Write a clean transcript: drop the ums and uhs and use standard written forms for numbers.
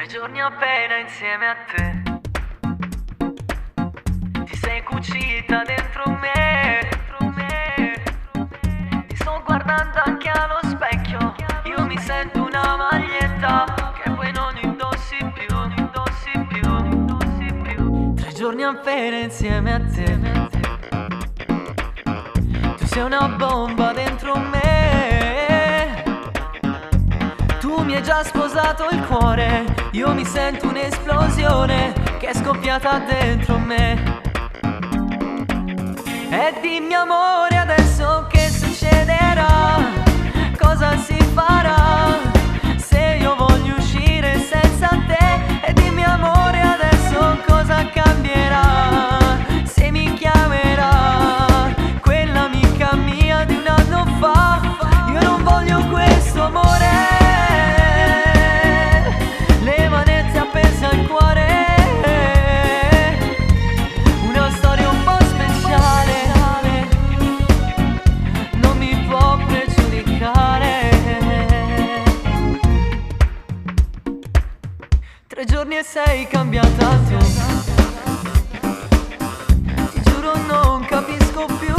Tre giorni appena insieme a te. Ti sei cucita dentro me, dentro me. Ti sto guardando anche allo specchio. Io mi sento una maglietta che poi non indossi più, non indossi più, non indossi più. Tre giorni appena insieme a te. Tu sei una bomba dentro me. Tu mi hai già sposato il cuore, io mi sento un'esplosione che è scoppiata dentro me. E dimmi amore adesso che succederà? Cosa si farà? Se io voglio uscire senza te. E dimmi amore adesso cosa cambierà? Se mi chiamerà quell'amica mia di un anno fa. Io non voglio questo amore. Le manette appese al cuore. Una storia un po' speciale. Non mi può pregiudicare. Tre giorni e sei cambiata tu. Ti giuro non capisco più.